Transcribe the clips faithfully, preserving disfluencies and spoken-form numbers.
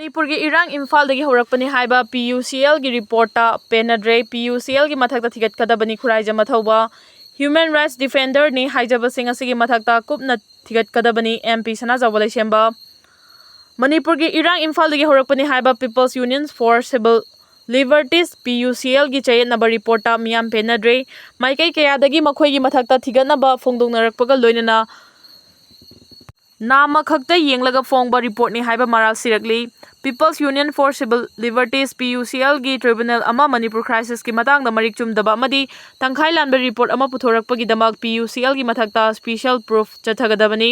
ꯃꯅꯤꯄꯨꯔꯒꯤ ꯏꯔꯥꯡ ꯏꯝꯐꯥꯜꯗꯒꯤ ꯍꯧꯔꯛꯄꯅꯤ ꯍꯥꯏꯕ ꯄꯤ ꯌꯨ ꯁꯤ ꯑꯦꯜꯒꯤ ꯔꯤꯄꯣꯔꯠꯇ ꯄꯦꯟꯅꯗ꯭ꯔꯦ꯫ ꯄꯤ ꯌꯨ ꯁꯤ ꯑꯦꯜꯒꯤ ꯃꯊꯛꯇ ꯊꯤꯒꯠꯀꯗꯕꯅꯤ ꯈꯨꯔꯥꯏꯖꯝ ꯃꯊꯧꯕ꯫ ꯍ꯭ꯌꯨꯃꯦꯟ ꯔꯥꯏꯠꯁ ꯗꯤꯐꯦꯟꯗꯔꯅꯤ ꯍꯥꯏꯖꯕꯁꯤꯡ ꯑꯁꯤꯒꯤ ꯃꯊꯛꯇ ꯀꯨꯞꯅ ꯊꯤꯒꯠꯀꯗꯕꯅꯤ, ꯑꯦꯝ ꯄꯤ ꯁꯅꯥꯖꯥꯎꯕ ꯂꯩꯁꯦꯝꯕ꯫ ꯃꯅꯤꯄꯨꯔꯒꯤ ꯏꯔꯥꯡ ꯏꯝꯐꯥꯜꯗꯒꯤ ꯍꯧꯔꯛꯄꯅꯤ ꯍꯥꯏꯕ People's Union for Civil Liberties, P U C ꯑꯦꯜꯒꯤ ꯆꯌꯦꯠꯅꯕ ꯔꯤꯄꯣꯔꯠꯇ ꯃꯤꯌꯥꯝ ꯄꯦꯟꯅꯗ꯭ꯔꯦ꯫ ꯃꯥꯏꯀꯩ ꯀꯌꯥꯗꯒꯤ ꯃꯈꯣꯏꯒꯤ ꯃꯊꯛꯇ ꯊꯤꯒꯠꯅꯕ ꯐꯣꯡꯗꯣꯛꯅꯔꯛꯄꯒ ꯂꯣꯏꯅꯅ ꯅꯥꯝꯃ ꯈꯛꯇ ꯌꯦꯡꯂꯒ ꯐꯣꯡꯕ ꯔꯤꯄꯣꯔꯠꯅꯤ ꯍꯥꯏꯕ ꯃꯔꯥꯜ ꯁꯤꯔꯛꯂꯤ꯫ People's Union for Civil Liberties, P U C ꯑꯦꯜꯒꯤ ꯇ꯭ꯔꯤꯕꯨꯅꯦꯜ ꯑꯃ ꯃꯅꯤꯄꯨꯔ ꯀ꯭ꯔꯥꯏꯁꯤꯁꯀꯤ ꯃꯇꯥꯡꯗ ꯃꯔꯤꯛ ꯆꯨꯝꯗꯕ ꯑꯃꯗꯤ ꯇꯪꯈꯥꯏ ꯂꯥꯟꯕ ꯔꯤꯄꯣꯔꯠ ꯑꯃ ꯄꯨꯊꯣꯔꯛꯄꯒꯤꯗꯃꯛ ꯄꯤ ꯌꯨ ꯁꯤ ꯑꯦꯜꯒꯤ ꯃꯊꯛꯇ ꯁ꯭ꯄꯤꯁꯦꯜ ꯄ꯭ꯔꯨꯐ ꯆꯠꯊꯒꯗꯕꯅꯤ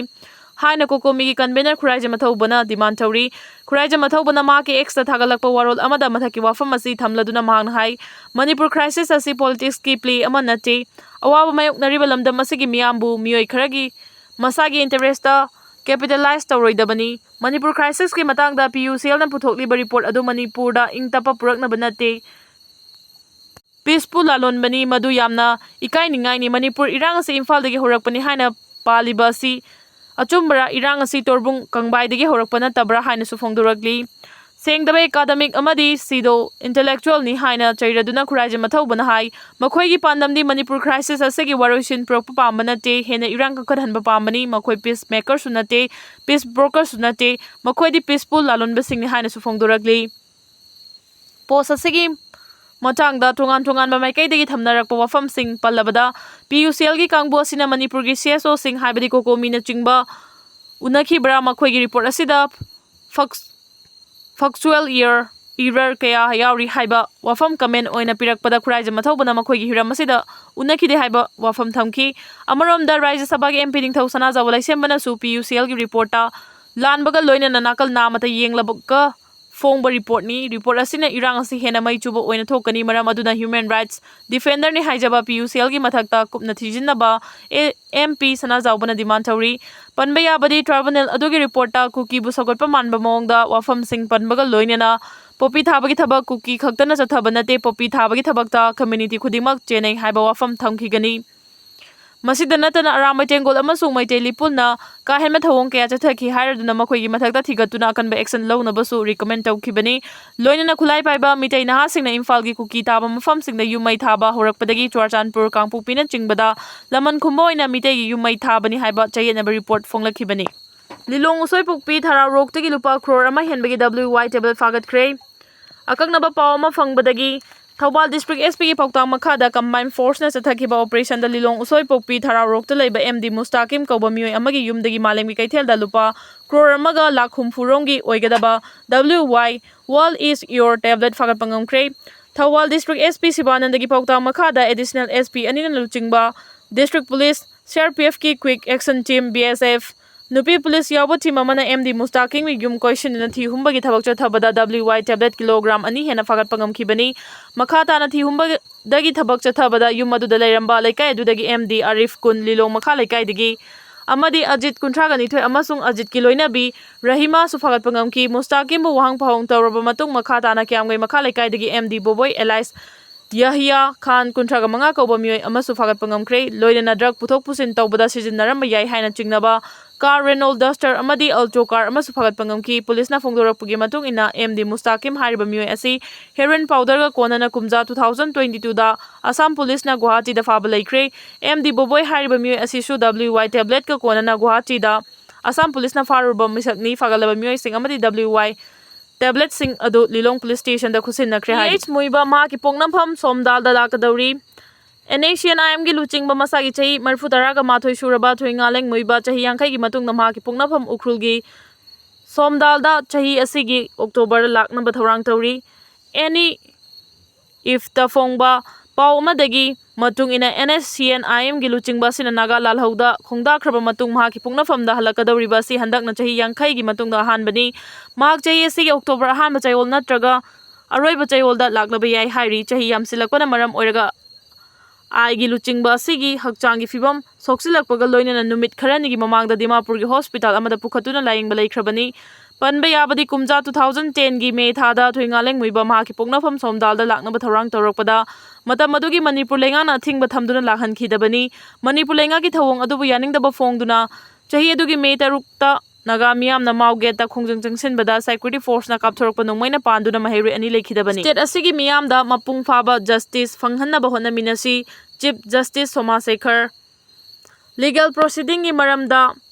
ꯍꯥꯏꯅ ꯀꯣꯀꯣꯃꯤꯒꯤ ꯀꯟꯚꯦꯅꯔ ꯈꯨꯔꯥꯏꯖꯝ ꯃꯊꯧꯕꯅ ꯗꯤꯃꯥꯟ ꯇꯧꯔꯤ꯫ ꯈꯨꯔꯥꯏꯖꯝ ꯃꯊꯧꯕꯅ ꯃꯍꯥꯛꯀꯤ ꯑꯦꯛꯁꯇ ꯊꯥꯒꯠꯂꯛꯄ ꯋꯥꯔꯣꯜ ꯑꯃꯗ ꯃꯊꯛꯀꯤ ꯋꯥꯐꯝ ꯑꯁꯤ ꯊꯝꯂꯗꯨꯅ ꯃꯍꯥꯛꯅ ꯍꯥꯏ, ꯃꯅꯤꯄꯨꯔ ꯀ꯭ꯔꯥꯏꯁꯤꯁ ꯑꯁꯤ ꯄꯣꯂꯤꯇꯤꯛꯁꯀꯤ ꯄ꯭ꯂꯦ ꯑꯃ ꯅꯠꯇꯦ꯫ ꯑꯋꯥꯕ ꯃꯥꯌꯣꯛꯅꯔꯤꯕ ꯂꯝꯗꯝ ꯑꯁꯤꯒꯤ ꯃꯤꯌꯥꯝꯕꯨ ꯃꯤꯑꯣꯏ ꯈꯔꯒꯤ ꯃꯁꯥꯒꯤ ꯏꯟꯇꯔꯦꯁꯇ ꯀꯦꯄꯤꯇꯦꯂꯥꯏꯖ ꯇꯧꯔꯣꯏꯗꯕꯅꯤ꯫ ꯃꯅꯤꯄꯨꯔ ꯀ꯭ꯔꯥꯏꯁꯤꯁꯀꯤ ꯃꯇꯥꯡꯗ ꯄꯤ ꯌꯨ ꯁꯤ ꯑꯦꯜꯅ ꯄꯨꯊꯣꯛꯂꯤꯕ ꯔꯤꯄꯣꯔꯠ ꯑꯗꯨ ꯃꯅꯤꯄꯨꯔꯗ ꯏꯪ ꯇꯞꯄ ꯄꯨꯔꯛꯅꯕ ꯅꯠꯇꯦ, ꯄꯤꯁꯄꯨ ꯂꯥꯂꯣꯟꯕꯅꯤ, ꯃꯗꯨ ꯌꯥꯝꯅ ꯏꯀꯥꯏꯅꯤꯡꯉꯥꯏꯅꯤ꯫ ꯃꯅꯤꯄꯨꯔ ꯏꯔꯥꯡ ꯑꯁꯤ ꯏꯝꯐꯥꯜꯗꯒꯤ ꯍꯧꯔꯛꯄꯅꯤ ꯍꯥꯏꯅ ꯄꯥꯜꯂꯤꯕ ꯑꯁꯤ ꯑꯆꯨꯝꯕꯔꯥ? ꯏꯔꯥꯡ ꯑꯁꯤ ꯇꯣꯔꯕꯨꯡ ꯀꯪꯕꯥꯏꯗꯒꯤ ꯍꯧꯔꯛꯄ ꯅꯠꯇꯕ꯭ꯔꯥ ꯍꯥꯏꯅꯁꯨ ꯐꯣꯡꯗꯣꯔꯛꯂꯤ꯫ ꯁꯦꯡꯗꯕ ꯑꯦꯀꯥꯗꯃꯤꯛ ꯑꯃꯗꯤ ꯁꯤꯗꯣ ꯏꯟꯇꯦꯂꯦꯛꯆꯨꯋꯦꯜꯅꯤ ꯍꯥꯏꯅ ꯆꯩꯔꯗꯨꯅ ꯈꯨꯔꯥꯏꯖꯝ ꯃꯊꯧꯕꯅ ꯍꯥꯏ, ꯃꯈꯣꯏꯒꯤ ꯄꯥꯟꯗꯝꯗꯤ ꯃꯅꯤꯄꯨꯔ ꯀ꯭ꯔꯥꯏꯁꯤꯁ ꯑꯁꯤꯒꯤ ꯋꯥꯔꯣꯏꯁꯤꯟ ꯄꯨꯔꯛꯄ ꯄꯥꯝꯕ ꯅꯠꯇꯦ, ꯍꯦꯟꯅ ꯏꯔꯥꯡ ꯀꯟꯈꯠꯍꯟꯕ ꯄꯥꯝꯕꯅꯤ꯫ ꯃꯈꯣꯏ ꯄꯤꯁ ꯃꯦꯀꯔꯁꯨ ꯅꯠꯇꯦ, ꯄꯤꯁ ꯕ꯭ꯔꯣꯀꯔꯁꯨ ꯅꯠꯇꯦ, ꯃꯈꯣꯏꯗꯤ ꯄꯤꯁꯄꯨ ꯂꯥꯂꯣꯟꯕꯁꯤꯡꯅꯤ ꯍꯥꯏꯅꯁꯨ ꯐꯣꯡꯗꯣꯔꯛꯂꯤ꯫ ꯄꯣꯁ ꯑꯁꯤꯒꯤ ꯃꯇꯥꯡꯗ ꯇꯣꯉꯥꯟ ꯇꯣꯉꯥꯟꯕ ꯃꯥꯏꯀꯩꯗꯒꯤ ꯊꯝꯅꯔꯛꯄ ꯋꯥꯐꯝꯁꯤꯡ ꯄꯜꯂꯕꯗ, ꯄꯤ ꯌꯨ ꯁꯤ ꯑꯦꯜꯒꯤ ꯀꯥꯡꯕꯨ ꯑꯁꯤꯅ ꯃꯅꯤꯄꯨꯔꯒꯤ ꯁꯤ ꯑꯦꯁ ꯑꯣꯁꯤꯡ ꯍꯥꯏꯕꯗꯤ ꯀꯣꯀꯣꯃꯤꯅꯆꯤꯡꯕ ꯎꯅꯈꯤꯕ꯭ꯔꯥ? ꯃꯈꯣꯏꯒꯤ ꯔꯤꯄꯣꯔꯠ ꯑꯁꯤꯗ ꯐꯛ-, ꯐꯦꯛꯆꯨꯋꯦꯜ ꯏꯌꯔ, ꯏꯔꯔ ꯀꯌꯥ ꯌꯥꯎꯔꯤ ꯍꯥꯏꯕ ꯋꯥꯐꯝ ꯀꯃꯦꯟ ꯑꯣꯏꯅ ꯄꯤꯔꯛꯄꯗ ꯈꯨꯔꯥꯏꯖꯝ ꯃꯊꯧꯕꯅ ꯃꯈꯣꯏꯒꯤ ꯍꯤꯔꯝ ꯑꯁꯤꯗ ꯎꯅꯈꯤꯗꯦ ꯍꯥꯏꯕ ꯋꯥꯐꯝ ꯊꯝꯈꯤ꯫ ꯑꯃꯔꯣꯝꯗ ꯔꯥꯖ꯭ꯌ ꯁꯚꯥꯒꯤ ꯑꯦꯝ ꯄꯤ ꯅꯤꯡꯊꯧ ꯁꯅꯥꯖꯥꯎꯕ ꯂꯩꯁꯦꯝꯕꯅꯁꯨ ꯄꯤ ꯌꯨ ꯁꯤ ꯑꯦꯜꯒꯤ ꯔꯤꯄꯣꯔꯠꯇ ꯂꯥꯟꯕꯒ ꯂꯣꯏꯅꯅ ꯅꯥꯀꯜ ꯅꯥꯝꯃꯇ ꯌꯦꯡꯂꯕꯒ ꯐꯣꯡꯕ ꯔꯤꯄꯣꯔꯠꯅꯤ꯫ ꯔꯤꯄꯣꯔꯠ ꯑꯁꯤꯅ ꯏꯔꯥꯡ ꯑꯁꯤ ꯍꯦꯟꯅ ꯃꯩ ꯆꯨꯕ ꯑꯣꯏꯅ ꯊꯣꯛꯀꯅꯤ꯫ ꯃꯔꯝ ꯑꯗꯨꯅ ꯍ꯭ꯌꯨꯃꯦꯟ ꯔꯥꯏꯠꯁ ꯗꯤꯐꯦꯟꯗꯔꯅꯤ ꯍꯥꯏꯖꯕ ꯄꯤ ꯌꯨ ꯁꯤ ꯑꯦꯜꯒꯤ ꯃꯊꯛꯇ ꯀꯨꯞꯅ ꯊꯤꯖꯤꯟꯅꯕ ꯑꯦ-, ꯑꯦꯝ ꯄꯤ ꯁꯅꯥꯖꯥꯎꯕꯅ ꯗꯤꯃꯥꯟ ꯇꯧꯔꯤ꯫ ꯄꯟꯕ ꯌꯥꯕꯗꯤ, ꯇ꯭ꯔꯥꯏꯕꯨꯅꯦꯜ ꯑꯗꯨꯒꯤ ꯔꯤꯄꯣꯔꯠꯇ ꯀꯨꯀꯤꯕꯨ ꯁꯧꯒꯠꯄ ꯃꯥꯟꯕ ꯃꯑꯣꯡꯗ ꯋꯥꯐꯝꯁꯤꯡ ꯄꯟꯕꯒ ꯂꯣꯏꯅꯅ ꯄꯣꯄꯤ ꯊꯥꯕꯒꯤ ꯊꯕꯛ ꯀꯨꯀꯤ ꯈꯛꯇꯅ ꯆꯠꯊꯕ ꯅꯠꯇꯦ, ꯄꯣꯄꯤ ꯊꯥꯕꯒꯤ ꯊꯕꯛꯇ ꯀꯝꯃ꯭ꯌꯨꯅꯤꯇꯤ ꯈꯨꯗꯤꯡꯃꯛ ꯆꯦꯟꯅꯩ ꯍꯥꯏꯕ ꯋꯥꯐꯝ ꯊꯝꯈꯤꯒꯅꯤ꯫ ꯃꯁꯤꯗ ꯅꯠꯇꯅ ꯑꯔꯥꯝꯕꯩ ꯇꯦꯡꯒꯣꯜ ꯑꯃꯁꯨꯡ ꯃꯩꯇꯩ ꯂꯤꯄꯨꯟꯅ ꯀꯥ ꯍꯦꯟꯕ ꯊꯧꯑꯣꯡ ꯀꯌꯥ ꯆꯠꯊꯈꯤ ꯍꯥꯏꯔꯗꯨꯅ ꯃꯈꯣꯏꯒꯤ ꯃꯊꯛꯇ ꯊꯤꯒꯠꯇꯨꯅ ꯑꯀꯟꯕ action ꯂꯧꯅꯕꯁꯨ recommend ꯇꯧꯈꯤꯕꯅꯤ꯫ ꯂꯣꯏꯅꯅ ꯈꯨꯠꯂꯥꯏ ꯄꯥꯏꯕ ꯃꯤꯇꯩ ꯅꯍꯥꯁꯤꯡꯅ ꯏꯝꯐꯥꯜꯒꯤ ꯀꯨꯀꯤ ꯇꯥꯕ ꯃꯐꯝꯁꯤꯡꯗ ꯌꯨꯝ ꯃꯩ ꯊꯥꯕ ꯍꯧꯔꯛꯄꯗꯒꯤ ꯆꯨꯔꯥꯆꯥꯟꯄꯨꯔ, ꯀꯥꯡꯄꯣꯛꯄꯤꯅꯆꯤꯡꯕꯗ ꯂꯃꯟ ꯈꯨꯝꯕ ꯑꯣꯏꯅ ꯃꯤꯇꯩꯒꯤ ꯌꯨꯝ ꯃꯩ ꯊꯥꯕꯅꯤ ꯍꯥꯏꯕ ꯆꯌꯦꯠꯅꯕ report ꯐꯣꯡꯂꯛꯈꯤꯕꯅꯤ꯫ ꯂꯤꯂꯣꯡ ꯎꯁꯣꯏꯄꯣꯛꯄꯤ ꯊꯔꯥꯎꯔꯣꯛꯇꯒꯤ ꯂꯨꯄꯥ crore ꯑꯃ ꯍꯦꯟꯕꯒꯤ W Y tablet ꯐꯥꯒꯠꯈ꯭ꯔꯦ꯫ ꯑꯀꯛꯅꯕ ꯄꯥꯎ ꯑꯃ ꯐꯪꯕꯗꯒꯤ ꯊꯧꯕꯥꯜ district S P ꯒꯤ ꯄꯥꯎꯇꯥꯛ ꯃꯈꯥꯗ combined force ꯅ ꯆꯠꯊꯈꯤꯕ operation ꯗ ꯂꯤꯂꯣꯡ ꯎꯁꯣꯏꯄꯣꯛꯄꯤ ꯊꯔꯥꯎꯔꯣꯛꯇ ꯂꯩꯕ M D ꯃꯨꯁꯇꯥꯀꯤꯝ ꯀꯧꯕ ꯃꯤꯑꯣꯏ ꯑꯃꯒꯤ ꯌꯨꯝꯗꯒꯤ ꯃꯥꯂꯦꯝꯒꯤ ꯀꯩꯊꯦꯜꯗ ꯂꯨꯄꯥ crore ꯑꯃꯒ ꯂꯥꯈ ꯍꯨꯝꯐꯨ ꯔꯣꯝꯒꯤ ꯑꯣꯏꯒꯗꯕ W Y World is Your Tablet ꯐꯥꯒꯠꯄ ꯉꯝꯈ꯭ꯔꯦ꯫ ꯊꯧꯕꯥꯜ district S P ꯁꯤꯕꯥꯅꯟꯗꯒꯤ ꯄꯥꯎꯇꯥꯛ ꯃꯈꯥꯗ additional S P ꯑꯅꯤꯅ ꯂꯨꯆꯤꯡꯕ district police, C R P F ꯀꯤ quick action team, B S F, ꯅꯨꯄꯤ ꯄꯨꯂꯤꯁ ꯌꯥꯎꯕ team ꯑꯃꯅ M D ꯃꯨꯁꯇꯥꯀꯤꯝꯒꯤ ꯌꯨꯝ ꯀꯣꯏꯁꯤꯟꯗꯨꯅ ꯊꯤ ꯍꯨꯝꯕꯒꯤ ꯊꯕꯛ ꯆꯠꯊꯕꯗ W Y tablet kilogram ꯑꯅꯤ ꯍꯦꯟꯅ ꯐꯥꯒꯠꯄ ꯉꯝꯈꯤꯕꯅꯤ꯫ ꯃꯈꯥ ꯇꯥꯅ ꯊꯤ ꯍꯨꯝꯕꯗꯒꯤ ꯊꯕꯛ ꯆꯠꯊꯕꯗ ꯌꯨꯝ ꯑꯗꯨꯗ ꯂꯩꯔꯝꯕ ꯂꯩꯀꯥꯏ ꯑꯗꯨꯗꯒꯤ M D ꯑꯔꯤꯐ, ꯀꯨꯟ, ꯂꯤꯂꯣꯡ ꯃꯈꯥ ꯂꯩꯀꯥꯏꯗꯒꯤ, ꯑꯃꯗꯤ ꯑꯖꯤꯠ, ꯀꯨꯟꯊ꯭ꯔꯥꯒ ꯅꯤꯊꯣꯏ, ꯑꯃꯁꯨꯡ ꯑꯖꯤꯠꯀꯤ ꯂꯣꯏꯅꯕꯤ ꯔꯍꯤꯃꯥꯁꯨ ꯐꯥꯒꯠꯄ ꯉꯝꯈꯤ꯫ ꯃꯨꯁꯇꯥꯀꯤꯝꯕꯨ ꯋꯥꯍꯪ ꯄꯥꯎꯍꯪ ꯇꯧꯔꯕ ꯃꯇꯨꯡ ꯃꯈꯥ ꯇꯥꯅ ꯀꯤꯌꯥꯝꯒꯩ ꯃꯈꯥ ꯂꯩꯀꯥꯏꯗꯒꯤ M D ꯕꯣꯕꯣꯏ alias ꯌꯍꯌꯥ ꯈꯥꯟ, ꯀꯨꯟꯊ꯭ꯔꯥꯒ ꯃꯉꯥ ꯀꯧꯕ ꯃꯤꯑꯣꯏ ꯑꯃꯁꯨ ꯐꯥꯒꯠꯄ ꯉꯝꯈ꯭ꯔꯦ꯫ ꯂꯣꯏꯅꯅ drug ꯄꯨꯊꯣꯛ ꯄꯨꯁꯤꯟ ꯇꯧꯕꯗ ꯁꯤꯖꯤꯟꯅꯔꯝꯕ ꯌꯥꯏ ꯍꯥꯏꯅ ꯆꯤꯡꯅꯕ car Renault Duster ꯑꯃꯗꯤ Alto car ꯑꯃꯁꯨ ꯐꯥꯒꯠꯄ ꯉꯝꯈꯤ꯫ ꯄꯨꯂꯤꯁꯅ ꯐꯣꯡꯗꯣꯔꯛꯄꯒꯤ ꯃꯇꯨꯡ ꯏꯟꯅ, M D ꯃꯨꯁꯇꯥꯀꯤꯝ ꯍꯥꯏꯔꯤꯕ ꯃꯤꯑꯣꯏ ꯑꯁꯤ heroin powder ꯒ ꯀꯣꯟꯅꯅ ꯀꯨꯝꯖꯥ two thousand twenty two ꯗ ꯑꯁꯥꯝ ꯄꯨꯂꯤꯁꯅ ꯒꯨꯋꯥꯍꯥꯇꯤꯗ ꯐꯥꯕ ꯂꯩꯈ꯭ꯔꯦ꯫ M D ꯕꯣꯕꯣꯏ ꯍꯥꯏꯔꯤꯕ ꯃꯤꯑꯣꯏ ꯑꯁꯤꯁꯨ W Y tablet ꯀ ꯀꯣꯟꯅꯅ ꯒꯨꯋꯥꯍꯥꯇꯤꯗ ꯑꯁꯥꯝ ꯄꯨꯂꯤꯁꯅ ꯐꯥꯔꯨꯕ ꯃꯤꯁꯛꯅꯤ꯫ ꯐꯥꯒꯠꯂꯕ ꯃꯤꯑꯣꯏꯁꯤꯡ ꯑꯃꯗꯤ W Y tablet ꯁꯤꯡ ꯑꯗꯨ ꯂꯤꯂꯣꯡ police station ꯗ ꯈꯨꯠꯁꯤꯟꯅꯈ꯭ꯔꯦ ꯍꯥꯏ꯫ H ꯃꯨꯏꯕ ꯃꯍꯥꯛꯀꯤ ꯄꯣꯛꯅꯐꯝ ꯁꯣꯝꯗꯥꯜꯗ ꯂꯥꯛꯀꯗꯧꯔꯤ꯫ N A C N I M ꯒꯤ ꯂꯨꯆꯤꯡꯕ ꯃꯁꯥꯒꯤ ꯆꯍꯤ ꯃꯔꯤꯐꯨ ꯇꯔꯥꯒ ꯃꯥꯊꯣꯏ ꯁꯨꯔꯕ ꯊꯣꯏꯉꯥꯂꯦꯡ ꯃꯨꯏꯕ ꯆꯍꯤ ꯌꯥꯡꯈꯩꯒꯤ ꯃꯇꯨꯡꯗ ꯃꯍꯥꯛꯀꯤ ꯄꯣꯛꯅꯐꯝ ꯎꯈ꯭ꯔꯨꯜꯒꯤ ꯁꯣꯝꯗꯥꯜꯗ ꯆꯍꯤ ꯑꯁꯤꯒꯤ October ꯂꯥꯛꯅꯕ ꯊꯧꯔꯥꯡ ꯇꯧꯔꯤ꯫ Any If ꯇ ꯐꯣꯡꯕ ꯄꯥꯎ ꯑꯃꯗꯒꯤ ꯃꯇꯨꯡ ꯏꯟꯅ, N S C N I M ꯒꯤ ꯂꯨꯆꯤꯡꯕ ꯑꯁꯤꯅ ꯅꯥꯒꯥ ꯂꯥꯜꯍꯧꯗ ꯈꯣꯡꯗꯥꯈ꯭ꯔꯕ ꯃꯇꯨꯡ ꯃꯍꯥꯛꯀꯤ ꯄꯣꯛꯅꯐꯝꯗ ꯍꯜꯂꯛꯀꯗꯧꯔꯤꯕ ꯑꯁꯤ ꯍꯟꯗꯛꯅ ꯆꯍꯤ ꯌꯥꯡꯈꯩꯒꯤ ꯃꯇꯨꯡꯗ ꯑꯍꯥꯟꯕꯅꯤ꯫ ꯃꯍꯥꯛ ꯆꯍꯤ ꯑꯁꯤꯒꯤ October ꯑꯍꯥꯟꯕ ꯆꯌꯣꯜ ꯅꯠꯇ꯭ꯔꯒ ꯑꯔꯣꯏꯕ ꯆꯌꯣꯜꯗ ꯂꯥꯛꯂꯕ ꯌꯥꯏ ꯍꯥꯏꯔꯤ꯫ ꯆꯍꯤ ꯌꯥꯝꯁꯤꯜꯂꯛꯄꯅ ꯃꯔꯝ ꯑꯣꯏꯔꯒ ꯑꯥꯏꯒꯤ ꯂꯨꯆꯤꯡꯕ ꯑꯁꯤꯒꯤ ꯍꯛꯆꯥꯡꯒꯤ ꯐꯤꯕꯝ ꯁꯣꯛꯆꯤꯜꯂꯛꯄꯒ ꯂꯣꯏꯅꯅ ꯅꯨꯃꯤꯠ ꯈꯔꯅꯤꯒꯤ ꯃꯃꯥꯡꯗ ꯗꯤꯃꯥꯄꯨꯔꯒꯤ hospital ꯑꯃꯗ ꯄꯨꯈꯠꯇꯨꯅ ꯂꯥꯌꯦꯡꯕ ꯂꯩꯈ꯭ꯔꯕꯅꯤ꯫ ꯄꯟꯕ ꯌꯥꯕꯗꯤ ꯀꯨꯝꯖꯥ two thousand ten ꯒꯤ ꯃꯦ ꯊꯥꯗ ꯊꯣꯏꯉꯥꯂꯦꯡ ꯃꯨꯏꯕ ꯃꯍꯥꯛꯀꯤ ꯄꯣꯛꯅꯐꯝ ꯁꯣꯝꯗꯥꯜꯗ ꯂꯥꯛꯅꯕ ꯊꯧꯔꯥꯡ ꯇꯧꯔꯛꯄꯗ ꯃꯇꯝ ꯑꯗꯨꯒꯤ ꯃꯅꯤꯄꯨꯔ ꯂꯩꯉꯥꯛꯅ ꯑꯊꯤꯡꯕ ꯊꯝꯗꯨꯅ ꯂꯥꯛꯍꯟꯈꯤꯗꯕꯅꯤ꯫ ꯃꯅꯤꯄꯨꯔ ꯂꯩꯉꯥꯛꯀꯤ ꯊꯧꯑꯣꯡ ꯑꯗꯨꯕꯨ ꯌꯥꯅꯤꯡꯗꯕ ꯐꯣꯡꯗꯨꯅ ꯆꯍꯤ ꯑꯗꯨꯒꯤ ꯃꯦ ꯇꯔꯨꯛꯇ ꯅꯥꯒꯥ ꯃꯤꯌꯥꯝꯅ ꯃꯥꯎ ꯒꯦꯠꯇ ꯈꯣꯡꯖꯪ ꯆꯪꯁꯤꯟꯕꯗ security force ꯅ ꯀꯥꯞꯊꯣꯔꯛꯄ ꯅꯣꯡꯃꯩꯅ ꯄꯥꯟꯗꯨꯅ ꯃꯍꯩꯔꯣꯏ ꯑꯅꯤ ꯂꯩꯈꯤꯗꯕꯅꯤ꯫ State ꯑꯁꯤꯒꯤ ꯃꯤꯌꯥꯝꯗ ꯃꯄꯨꯡ ꯐꯥꯕ justice ꯐꯪꯍꯟꯅꯕ ꯍꯣꯠꯅꯃꯤꯟꯅꯁꯤ, Chief Justice ꯁꯣꯃꯥ ꯁꯦꯈꯔ꯫ Legal proceeding ꯒꯤ ꯃꯔꯝꯗ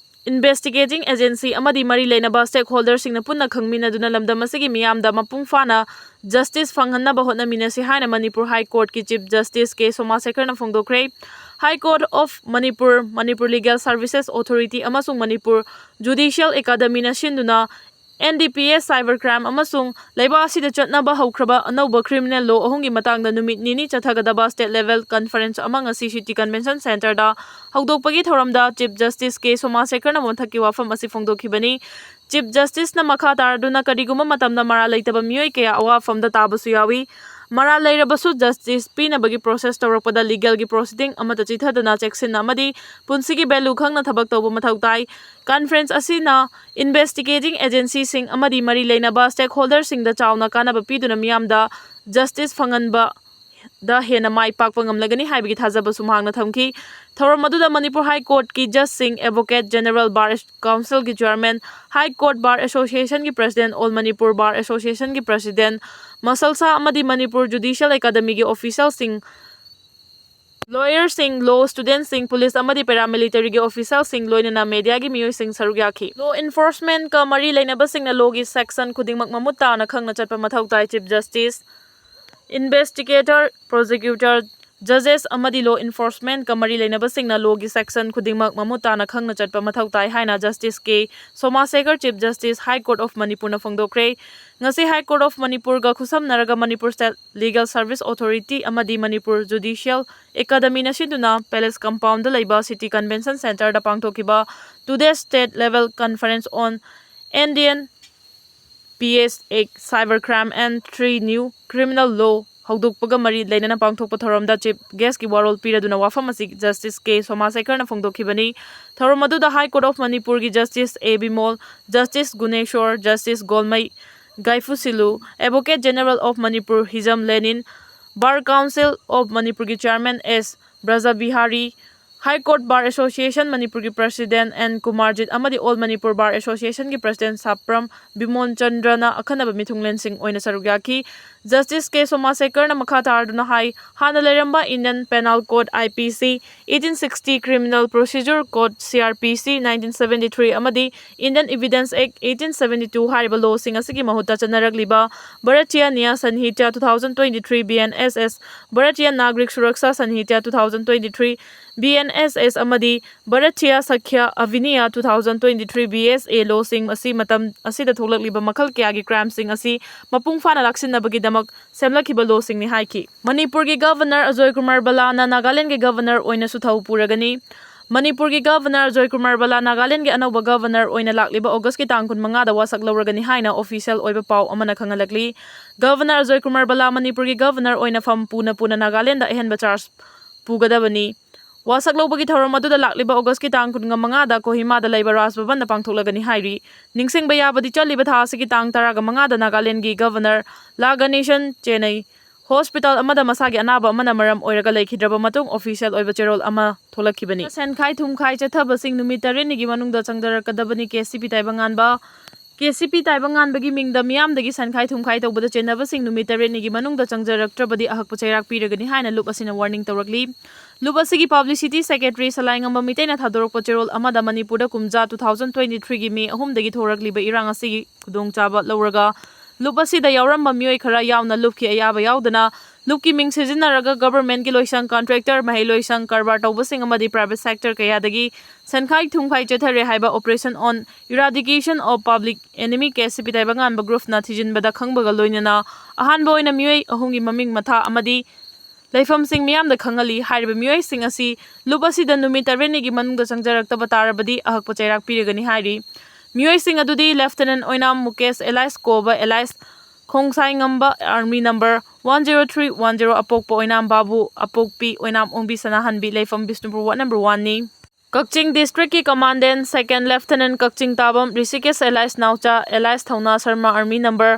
investigating agency ꯑꯃꯗꯤ ꯃꯔꯤ ꯂꯩꯅꯕ stakeholder ꯁꯤꯡꯅ ꯄꯨꯟꯅ ꯈꯪꯃꯤꯟꯅꯗꯨꯅ ꯂꯝꯗꯝ ꯑꯁꯤꯒꯤ ꯃꯤꯌꯥꯝꯗ ꯃꯄꯨꯡ ꯐꯥꯅ justice ꯐꯪꯍꯟꯅꯕ ꯍꯣꯠꯅꯃꯤꯟꯅꯁꯤ ꯍꯥꯏꯅ ꯃꯅꯤꯄꯨꯔ High Court ꯀꯤ Chief Justice K Soma ꯁꯦꯈꯔꯅ ꯐꯣꯡꯗꯣꯛꯈ꯭ꯔꯦ꯫ High Court of Manipur, Manipur Legal Services Authority ꯑꯃꯁꯨꯡ ꯃꯅꯤꯄꯨꯔ Judicial Academy ꯅ ꯁꯤꯟꯗꯨꯅ N D P S cyber crime ꯑꯃꯁꯨꯡ ꯂꯩꯕꯥꯛ ꯑꯁꯤꯗ ꯆꯠꯅꯕ ꯍꯧꯈ꯭ꯔꯕ ꯑꯅꯧꯕ criminal law ꯑꯍꯨꯝꯒꯤ ꯃꯇꯥꯡꯗ ꯅꯨꯃꯤꯠ ꯅꯤꯅꯤ ꯆꯠꯊꯒꯗꯕ state level conference ꯑꯃ ꯉꯁꯤ City Convention Centre ꯗ ꯍꯧꯗꯣꯛꯄꯒꯤ ꯊꯧꯔꯝꯗ Chief Justice ꯀꯦ ꯁꯣꯃꯥ ꯁꯦꯈꯔꯅ ꯃꯊꯛꯀꯤ ꯋꯥꯐꯝ ꯑꯁꯤ ꯐꯣꯡꯗꯣꯛꯈꯤꯕꯅꯤ꯫ Chief Justice ꯅ ꯃꯈꯥ ꯇꯥꯔꯗꯨꯅ ꯀꯔꯤꯒꯨꯝꯕ ꯃꯇꯝꯗ ꯃꯔꯥꯜ ꯂꯩꯇꯕ ꯃꯤꯑꯣꯏ ꯀꯌꯥ ꯑꯋꯥꯐꯝꯗ ꯇꯥꯕꯁꯨ ꯌꯥꯎꯏ꯫ ꯃꯔꯥꯜ ꯂꯩꯔꯕꯁꯨ justice ꯄꯤꯅꯕꯒꯤ process ꯇꯧꯔꯛꯄꯗ legal ꯒꯤ proceeding ꯑꯃꯠꯇ ꯆꯤꯊꯗꯅ ꯆꯦꯛꯁꯤꯟꯅ ꯑꯃꯗꯤ ꯄꯨꯟꯁꯤꯒꯤ value ꯈꯪꯅ ꯊꯕꯛ ꯇꯧꯕ ꯃꯊꯧ ꯇꯥꯏ꯫ Conference ꯑꯁꯤꯅ investigating agency ꯁꯤꯡ ꯑꯃꯗꯤ ꯃꯔꯤ ꯂꯩꯅꯕ stakeholder ꯁꯤꯡꯗ ꯆꯥꯎꯅ ꯀꯥꯟꯅꯕ ꯄꯤꯗꯨꯅ ꯃꯤꯌꯥꯝꯗ justice ꯐꯪꯍꯟꯕꯗ ꯍꯦꯟꯅ ꯃꯥꯏ ꯄꯥꯛꯄ ꯉꯝꯂꯒꯅꯤ ꯍꯥꯏꯕꯒꯤ ꯊꯥꯖꯕꯁꯨ ꯃꯍꯥꯛꯅ ꯊꯝꯈꯤ꯫ ꯊꯧꯔꯝ ꯑꯗꯨꯗ ꯃꯅꯤꯄꯨꯔ High Court ꯀꯤ judge ꯁꯤꯡ, Advocate General Bar Council ꯒꯤ chairman, High Court Bar Association ꯒꯤ president, All Manipur Bar Association ꯒꯤ president, ꯃꯁꯜꯁꯥ ꯑꯃꯗꯤ ꯃꯅꯤꯄꯨꯔ Judicial Academy ꯒꯤ official ꯁꯤꯡ, lawyer ꯁꯤꯡ, law student ꯁꯤꯡ, police ꯑꯃꯗꯤ paramilitary ꯒꯤ official ꯁꯤꯡ, ꯂꯣꯏꯅꯅ media ꯒꯤ ꯃꯤꯑꯣꯏꯁꯤꯡ ꯁꯔꯨꯛ ꯌꯥꯈꯤ꯫ Law enforcement ꯀ ꯃꯔꯤ ꯂꯩꯅꯕꯁꯤꯡꯅ law ꯒꯤ section ꯈꯨꯗꯤꯡꯃꯛ ꯃꯃꯨꯠ ꯇꯥꯅ ꯈꯪꯅ ꯆꯠꯄ ꯃꯊꯧ ꯇꯥꯏ꯫ Chief Justice, investigator, prosecutor, judges ꯑꯃꯗꯤ law enforcement ꯀ ꯃꯔꯤ ꯂꯩꯅꯕꯁꯤꯡꯅ law ꯒꯤ section ꯈꯨꯗꯤꯡꯃꯛ ꯃꯃꯨꯠ ꯇꯥꯅ ꯈꯪꯅ ꯆꯠꯄ ꯃꯊꯧ ꯇꯥꯏ ꯍꯥꯏꯅ Justice K Soma Sekhar, Chief Justice, High Court of Manipur ꯅ ꯐꯣꯡꯗꯣꯛꯈ꯭ꯔꯦ꯫ ꯉꯁꯤ High Court of ꯃꯅꯤꯄꯨꯔꯒ ꯈꯨꯠꯁꯝꯅꯔꯒ Manipur State Legal Service Authority ꯑꯃꯗꯤ ꯃꯅꯤꯄꯨꯔ Judicial Academy ꯅ ꯁꯤꯟꯗꯨꯅ Palace Compound ꯗ ꯂꯩꯕ City Convention Centre ꯗ ꯄꯥꯡꯊꯣꯛꯈꯤꯕ Two Day State Level Conference on Indian P S Act, Cyber Crime and Three New Criminal Law ꯍꯧꯗꯣꯛꯄꯒ ꯃꯔꯤ ꯂꯩꯅꯅ ꯄꯥꯡꯊꯣꯛꯄ ꯊꯧꯔꯝꯗ Chief Guest ꯀꯤ ꯋꯥꯔꯣꯜ ꯄꯤꯔꯗꯨꯅ ꯋꯥꯐꯝ ꯑꯁꯤ Justice ꯀꯦ ꯁꯣꯃꯥꯁꯦꯀꯔꯅ ꯐꯣꯡꯗꯣꯛꯈꯤꯕꯅꯤ꯫ ꯊꯧꯔꯝ ꯑꯗꯨꯗ High Court of ꯃꯅꯤꯄꯨꯔꯒꯤ Justice A Bimol, Justice Guneshwar, Justice Golmei Gaiphulshillu, Advocate General of Manipur Hijam Lenin, Bar Council of ꯃꯅꯤꯄꯨꯔꯒꯤ Chairman S Brajabihari, High Court Bar Association ꯃꯅꯤꯄꯨꯔꯒꯤ President ꯑꯦꯟ ꯀꯨꯃꯥꯔꯖꯤꯠ ꯑꯃꯗꯤ All Manipur Bar Association ꯒꯤ President ꯁꯥꯄ꯭ꯔꯝ ꯕꯤꯃꯣꯟ ꯆꯟꯗ꯭ꯔꯅ ꯑꯈꯟꯅꯕ ꯃꯤꯊꯨꯡꯂꯦꯟꯁꯤꯡ ꯑꯣꯏꯅ ꯁꯔꯨꯛ ꯌꯥꯈꯤ꯫ Justice ꯀꯦ ꯁꯣꯃꯥꯁꯦꯀꯔꯅ ꯃꯈꯥ ꯇꯥꯔꯗꯨꯅ ꯍꯥꯏ, ꯍꯥꯟꯅ ꯂꯩꯔꯝꯕ Indian Penal Code, I P C, eighteen sixty, Criminal Procedure Code, C R P C, nineteen seventy-three ꯑꯃꯗꯤ Indian Evidence Act, eighteen seventy-two ꯍꯥꯏꯔꯤꯕ law ꯁꯤꯡ ꯑꯁꯤꯒꯤ ꯃꯍꯨꯠꯇ ꯆꯠꯅꯔꯛꯂꯤꯕ Bharatiya Nyaya Sanhita two thousand twenty-three, B N S S, Bharatiya Nagarik Suraksha Sanhita two thousand twenty-three, B N S S ꯑꯃꯗꯤ Bharatiya Sakya Adhiniya two thousand twenty-three, B S A law ꯁꯤꯡ ꯑꯁꯤ ꯃꯇꯝ ꯑꯁꯤꯗ ꯊꯣꯛꯂꯛꯂꯤꯕ ꯃꯈꯜ ꯀꯌꯥꯒꯤ crime ꯁꯤꯡ ꯑꯁꯤ ꯃꯄꯨꯡ ꯐꯥꯅ ꯂꯥꯛꯁꯤꯟꯅꯕꯒꯤꯗꯃꯛ ꯁꯦꯝꯂꯛꯈꯤꯕ law ꯁꯤꯡꯅꯤ ꯍꯥꯏꯈꯤ꯫ ꯃꯅꯤꯄꯨꯔꯒꯤ Governor ꯑꯖꯣꯏ ꯀꯨꯃꯥꯔ ꯕꯂꯥꯅ ꯅꯥꯒꯥꯂꯦꯟꯗꯒꯤ Governor ꯑꯣꯏꯅꯁꯨ ꯊꯧ ꯄꯨꯔꯒꯅꯤ꯫ ꯃꯅꯤꯄꯨꯔꯒꯤ Governor ꯑꯖꯣꯏ ꯀꯨꯃꯥꯔ ꯕꯂꯥ ꯅꯥꯒꯥꯂꯦꯟꯗꯒꯤ ꯑꯅꯧꯕ Governor ꯑꯣꯏꯅ ꯂꯥꯛꯂꯤꯕ August ꯀꯤ ꯇꯥꯡ ꯀꯨꯟꯃꯉꯥꯗ ꯋꯥꯁꯛ ꯂꯧꯔꯒꯅꯤ ꯍꯥꯏꯅ official ꯑꯣꯏꯕ ꯄꯥꯎ ꯑꯃꯅ ꯈꯪꯍꯜꯂꯛꯂꯤ꯫ Governor ꯑꯖꯣꯏ ꯀꯨꯃꯥꯔ ꯕꯂꯥ ꯃꯅꯤꯄꯨꯔꯒꯤ Governor ꯑꯣꯏꯅ ꯐꯝ ꯄꯨꯅ ꯄꯨꯅ ꯅꯥꯒꯥꯂꯦꯟꯗ ꯑꯍꯦꯟꯕ charge ꯄꯨꯒꯗꯕꯅꯤ꯫ ꯋꯥꯁꯛ ꯂꯧꯕꯒꯤ ꯊꯧꯔꯝ ꯑꯗꯨꯗ ꯂꯥꯛꯂꯤꯕ August ꯀꯤ ꯇꯥꯡ ꯀꯨꯟꯃꯉꯥꯗ ꯀꯣꯍꯤꯃꯥꯗ ꯂꯩꯕ ꯔꯥꯖ ꯚꯕꯟꯗ ꯄꯥꯡꯊꯣꯛꯂꯒꯅꯤ ꯍꯥꯏꯔꯤ꯫ ꯅꯤꯡꯁꯤꯡꯕ ꯌꯥꯕꯗꯤ, ꯆꯠꯂꯤꯕ ꯊꯥ ꯑꯁꯤꯒꯤ ꯇꯥꯡ ꯇꯔꯥꯃꯉꯥꯗ ꯅꯥꯒꯥꯂꯦꯟꯗꯒꯤ Governor ꯂꯥ ꯒꯅꯦꯁꯟ ꯆꯦꯟꯅꯩ hospital ꯑꯃꯗ ꯃꯁꯥꯒꯤ ꯑꯅꯥꯕ ꯑꯃꯅ ꯃꯔꯝ ꯑꯣꯏꯔꯒ ꯂꯩꯈꯤꯗ꯭ꯔꯕ ꯃꯇꯨꯡ official ꯑꯣꯏꯕ ꯆꯦꯔꯣꯜ ꯑꯃ ꯊꯣꯛꯂꯛꯈꯤꯕꯅꯤ꯫ ꯁꯦꯟꯈꯥꯏ ꯊꯨꯝꯈꯥꯏ ꯆꯠꯊꯕꯁꯤꯡ ꯅꯨꯃꯤꯠ ꯇꯔꯦꯠꯅꯤꯒꯤ ꯃꯅꯨꯡꯗ ꯆꯪꯊꯔꯛꯀꯗꯕꯅꯤ꯫ ꯀꯦ ꯁꯤ ꯄꯤ ꯇꯥꯏꯕꯪꯉꯥꯟꯕ, ꯀꯦ ꯁꯤ ꯄꯤ ꯇꯥꯏꯕꯪꯉꯥꯟꯕꯒꯤ ꯃꯤꯡꯗ ꯃꯤꯌꯥꯝꯗꯒꯤ ꯁꯦꯟꯈꯥꯏ ꯊꯨꯝꯈꯥꯏ ꯇꯧꯕꯗ ꯆꯦꯟꯅꯕꯁꯤꯡ ꯅꯨꯃꯤꯠ ꯇꯔꯦꯠꯅꯤꯒꯤ ꯃꯅꯨꯡꯗ ꯆꯪꯖꯔꯛꯇ꯭ꯔꯕꯗꯤ ꯑꯍꯛꯄ ꯆꯩꯔꯥꯛ ꯄꯤꯔꯒꯅꯤ ꯍꯥꯏꯅ ꯂꯨꯞ ꯑꯁꯤꯅ warning ꯇꯧꯔꯛꯂꯤ꯫ ꯂꯨꯞ ꯑꯁꯤꯒꯤ publicity secretary ꯁꯂꯥꯏꯉꯝꯕ ꯃꯤꯇꯩꯅ ꯊꯥꯗꯣꯔꯛꯄ ꯆꯦꯔꯣꯜ ꯑꯃꯗ ꯃꯅꯤꯄꯨꯔꯗ ꯀꯨꯝꯖꯥ two thousand twenty-three ꯒꯤ May ꯑꯍꯨꯝꯗꯒꯤ ꯊꯣꯔꯛꯂꯤꯕ ꯏꯔꯥꯡ ꯑꯁꯤꯒꯤ ꯈꯨꯗꯣꯡꯆꯥꯕ ꯂꯧꯔꯒ ꯂꯨꯞ ꯑꯁꯤꯗ ꯌꯥꯎꯔꯝꯕ ꯃꯤꯑꯣꯏ ꯈꯔ ꯌꯥꯎꯅ ꯂꯨꯞꯀꯤ ꯑꯌꯥꯕ ꯌꯥꯎꯗꯅ ꯂꯨꯞꯀꯤ ꯃꯤꯡ ꯁꯤꯖꯤꯟꯅꯔꯒ government ꯀꯤ ꯂꯣꯏꯁꯪ, contractor, ꯃꯍꯩ ꯂꯣꯏꯁꯪ, ꯀꯔꯕꯥꯔ ꯇꯧꯕꯁꯤꯡ ꯑꯃꯗꯤ private sector ꯀꯌꯥꯗꯒꯤ ꯁꯦꯟꯈꯥꯏ ꯊꯨꯝꯈꯥꯏ ꯆꯠꯊꯔꯦ ꯍꯥꯏꯕ Operation on Eradication of Public Enemy, K C P ꯇꯥꯏꯕꯪꯉꯥꯟꯕ group ꯅ ꯊꯤꯖꯤꯟꯕꯗ ꯈꯪꯕꯒ ꯂꯣꯏꯅꯅ ꯑꯍꯥꯟꯕ ꯑꯣꯏꯅ ꯃꯤꯑꯣꯏ ꯑꯍꯨꯝꯒꯤ ꯃꯃꯤꯡ, ꯃꯊꯥ ꯑꯃꯗꯤ ꯂꯩꯐꯝꯁꯤꯡ ꯃꯤꯌꯥꯝꯗ ꯈꯪꯍꯜꯂꯤ꯫ ꯍꯥꯏꯔꯤꯕ ꯃꯤꯑꯣꯏꯁꯤꯡ ꯑꯁꯤ ꯂꯨꯞ ꯑꯁꯤꯗ ꯅꯨꯃꯤꯠ ꯇꯔꯦꯠꯅꯤꯒꯤ ꯃꯅꯨꯡꯗ ꯆꯪꯖꯔꯛꯇꯕ ꯇꯥꯔꯕꯗꯤ ꯑꯍꯛꯄ ꯆꯩꯔꯥꯛ ꯄꯤꯔꯒꯅꯤ ꯍꯥꯏꯔꯤ꯫ ꯃꯤꯑꯣꯏꯁꯤꯡ ꯑꯗꯨꯗꯤ Lieutenant ꯑꯣꯏꯅ ꯃꯨꯀꯦꯁ alias ꯀꯣꯕ alias ꯈꯣꯡꯁꯥꯏ ꯉꯝꯕ, army number one zero three one zero, ꯑꯄꯣꯛꯄ ꯑꯣꯏꯅꯥꯝ ꯕꯥꯕꯨ, ꯑꯄꯣꯛꯄꯤ ꯑꯣꯏꯅꯥꯝ ꯑꯣꯡꯕꯤ ꯁꯅꯥꯍꯟꯕꯤ, ꯂꯩꯐꯝ ꯕꯤꯁꯅꯨꯄꯨꯔ, ward number one ꯅꯤ꯫ ꯀꯛꯆꯤꯡ district ꯀꯤ commandant second lieutenant ꯀꯛꯆꯤꯡ ꯇꯥꯕꯝ ꯔꯤꯁꯤꯀꯦꯁ alias ꯅꯥꯎꯆꯥ alias ꯊꯧꯅꯥ Sharma, army number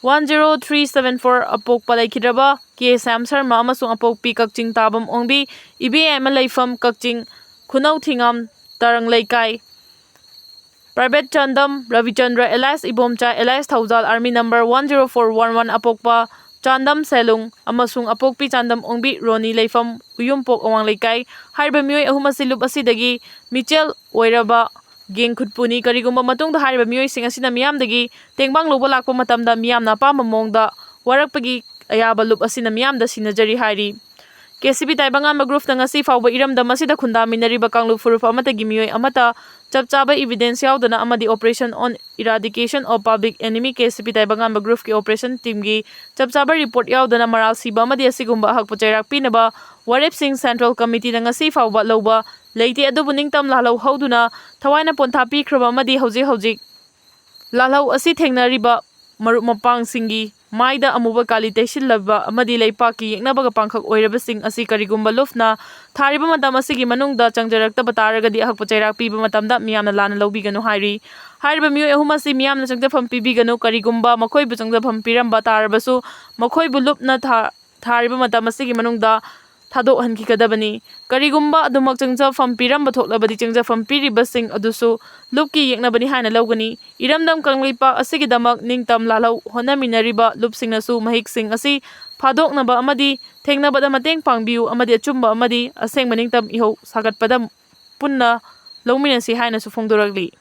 one zero three seven four, ꯑꯄꯣꯛꯄ ꯂꯩꯈꯤꯗ꯭ꯔꯕ ꯀꯦ ꯁ꯭ꯌꯥꯝ ꯁꯔꯃ ꯑꯃꯁꯨꯡ ꯑꯄꯣꯛꯄꯤ ꯀꯛꯆꯤꯡ ꯇꯥꯕꯝ ꯑꯣꯡꯕꯤ, ꯏꯕꯦꯌꯥꯏꯃ ꯂꯩꯐꯝ ꯀꯛꯆꯤꯡ ꯈꯨꯅꯧ ꯊꯤꯉꯥꯝ ꯇꯔꯪ ꯂꯩꯀꯥꯏ꯫ Private Chandam ꯔꯕꯤꯆꯟꯗ꯭ꯔ alias Ibomcha alias ꯊꯧꯖꯥꯜ, army number one zero four one one, ꯑꯄꯣꯛꯄ Chandam ꯁꯦꯂꯨꯡ ꯑꯃꯁꯨꯡ ꯑꯄꯣꯛꯄꯤ ꯆꯥꯟꯗꯝ ꯑꯣꯡꯕꯤ ꯔꯣꯅꯤ, ꯂꯩꯐꯝ ꯎꯌꯨꯝꯄꯣꯛ ꯑꯋꯥꯡ ꯂꯩꯀꯥꯏ꯫ ꯍꯥꯏꯔꯤꯕ ꯃꯤꯑꯣꯏ ꯑꯍꯨꯝ ꯑꯁꯤ ꯂꯨꯞ ꯑꯁꯤꯗꯒꯤ ꯃꯤꯆꯦꯜ ꯑꯣꯏꯔꯕ ꯒꯦꯡ ꯈꯨꯠꯄꯨꯅꯤ꯫ ꯀꯔꯤꯒꯨꯝꯕ ꯃꯇꯨꯡꯗ ꯍꯥꯏꯔꯤꯕ ꯃꯤꯑꯣꯏꯁꯤꯡ ꯑꯁꯤꯅ ꯃꯤꯌꯥꯝꯗꯒꯤ ꯇꯦꯡꯕꯥꯡ ꯂꯧꯕ ꯂꯥꯛꯄ ꯃꯇꯝꯗ ꯃꯤꯌꯥꯝꯅ ꯑꯄꯥꯝꯕ ꯃꯑꯣꯡꯗ ꯋꯥꯔꯛꯄꯒꯤ ꯑꯌꯥꯕ ꯂꯨꯞ ꯑꯁꯤꯅ ꯃꯤꯌꯥꯝꯗ ꯁꯤꯟꯅꯖꯔꯤ ꯍꯥꯏꯔꯤ꯫ ꯀꯦ ꯁꯤ ꯄꯤ ꯇꯥꯏꯕꯪꯉꯥꯟꯕ group ꯇ ꯉꯁꯤ ꯐꯥꯎꯕ ꯏꯔꯝꯗꯝ ꯑꯁꯤꯗ ꯈꯨꯟꯗꯥꯃꯤꯟꯅꯔꯤꯕ ꯀꯥꯡꯂꯨꯞ ꯐꯨꯔꯨꯞ ꯑꯃꯠꯇꯒꯤ ꯃꯤꯑꯣꯏ ꯑꯃꯠꯇ ꯆꯞ ꯆꯥꯕ evidence ꯌꯥꯎꯗꯅ ꯑꯃꯗꯤ Operation on Eradication of Public Enemy, K C P ꯇꯥꯏꯕꯪꯉꯥꯟꯕ group ꯀꯤ operation team ꯒꯤ ꯆꯞ ꯆꯥꯕ report ꯌꯥꯎꯗꯅ ꯃꯔꯥꯜ ꯁꯤꯕ ꯑꯃꯗꯤ ꯑꯁꯤꯒꯨꯝꯕ ꯑꯍꯛꯄ ꯆꯩꯔꯥꯛ ꯄꯤꯅꯕ ꯋꯥꯔꯦꯞꯁꯤꯡ central committee ꯅ ꯉꯁꯤ ꯐꯥꯎꯕ ꯂꯧꯕ ꯂꯩꯇꯦ꯫ ꯑꯗꯨꯕꯨ ꯅꯤꯡꯇꯝ ꯂꯥꯜꯍꯧ ꯍꯧꯗꯨꯅ ꯊꯋꯥꯏꯅ ꯄꯣꯟꯊꯥ ꯄꯤꯈ꯭ꯔꯕ ꯑꯃꯗꯤ ꯍꯧꯖꯤꯛ ꯍꯧꯖꯤꯛ ꯂꯥꯜꯍꯧ ꯑꯁꯤ ꯊꯦꯡꯅꯔꯤꯕ ꯃꯔꯨꯞ ꯃꯄꯥꯡꯁꯤꯡꯒꯤ ꯃꯥꯏꯗ ꯑꯃꯨꯕ ꯀꯥꯂꯤ ꯇꯩꯁꯤꯜꯂꯕ ꯑꯃꯗꯤ ꯂꯩꯄꯥꯛꯀꯤ ꯌꯦꯛꯅꯕꯒ ꯄꯥꯡꯈꯛ ꯑꯣꯏꯔꯕꯁꯤꯡ ꯑꯁꯤ ꯀꯔꯤꯒꯨꯝꯕ ꯂꯨꯞꯅ ꯊꯥꯔꯤꯕ ꯃꯇꯝ ꯑꯁꯤꯒꯤ ꯃꯅꯨꯡꯗ ꯆꯪꯖꯔꯛꯇꯕ ꯇꯥꯔꯒꯗꯤ ꯑꯍꯛꯄ ꯆꯩꯔꯥꯛ ꯄꯤꯕ ꯃꯇꯝꯗ ꯃꯤꯌꯥꯝꯅ ꯂꯥꯟꯅ ꯂꯧꯕꯤꯒꯅꯨ ꯍꯥꯏꯔꯤ꯫ ꯍꯥꯏꯔꯤꯕ ꯃꯤꯑꯣꯏ ꯑꯍꯨꯝ ꯑꯁꯤ ꯃꯤꯌꯥꯝꯅ ꯆꯪꯖꯐꯝ ꯄꯤꯕꯤꯒꯅꯨ꯫ ꯀꯔꯤꯒꯨꯝꯕ ꯃꯈꯣꯏꯕꯨ ꯆꯪꯖꯐꯝ ꯄꯤꯔꯝꯕ ꯇꯥꯔꯕꯁꯨ ꯃꯈꯣꯏꯕꯨ ꯂꯨꯞꯅ ꯊꯥ-, ꯊꯥꯔꯤꯕ ꯃꯇꯝ ꯑꯁꯤꯒꯤ ꯃꯅꯨꯡꯗ ꯊꯥꯗꯣꯛꯍꯟꯈꯤꯒꯗꯕꯅꯤ꯫ ꯀꯔꯤꯒꯨꯝꯕ ꯑꯗꯨꯃꯛ ꯆꯪꯖꯐꯝ ꯄꯤꯔꯝꯕ ꯊꯣꯛꯂꯕꯗꯤ ꯆꯪꯖꯐꯝ ꯄꯤꯔꯤꯕꯁꯤꯡ ꯑꯗꯨꯁꯨ ꯂꯨꯞꯀꯤ ꯌꯦꯛꯅꯕꯅꯤ ꯍꯥꯏꯅ ꯂꯧꯒꯅꯤ꯫ ꯏꯔꯝꯗꯝ ꯀꯪꯂꯩꯄꯥꯛ ꯑꯁꯤꯒꯤꯗꯃꯛ ꯅꯤꯡꯇꯝ ꯂꯥꯜꯍꯧ ꯍꯣꯠꯅꯃꯤꯟꯅꯔꯤꯕ ꯂꯨꯞꯁꯤꯡꯅꯁꯨ ꯃꯍꯤꯛꯁꯤꯡ ꯑꯁꯤ ꯐꯥꯗꯣꯛꯅꯕ ꯑꯃꯗꯤ ꯊꯦꯡꯅꯕꯗ ꯃꯇꯦꯡ ꯄꯥꯡꯕꯤꯌꯨ ꯑꯃꯗꯤ ꯑꯆꯨꯝꯕ ꯑꯃꯗꯤ ꯑꯁꯦꯡꯕ ꯅꯤꯡꯇꯝ ꯏꯍꯧ ꯁꯥꯒꯠꯄꯗ ꯄꯨꯟꯅ ꯂꯧꯃꯤꯟꯅꯁꯤ ꯍꯥꯏꯅꯁꯨ ꯐꯣꯡꯗꯣꯔꯛꯂꯤ꯫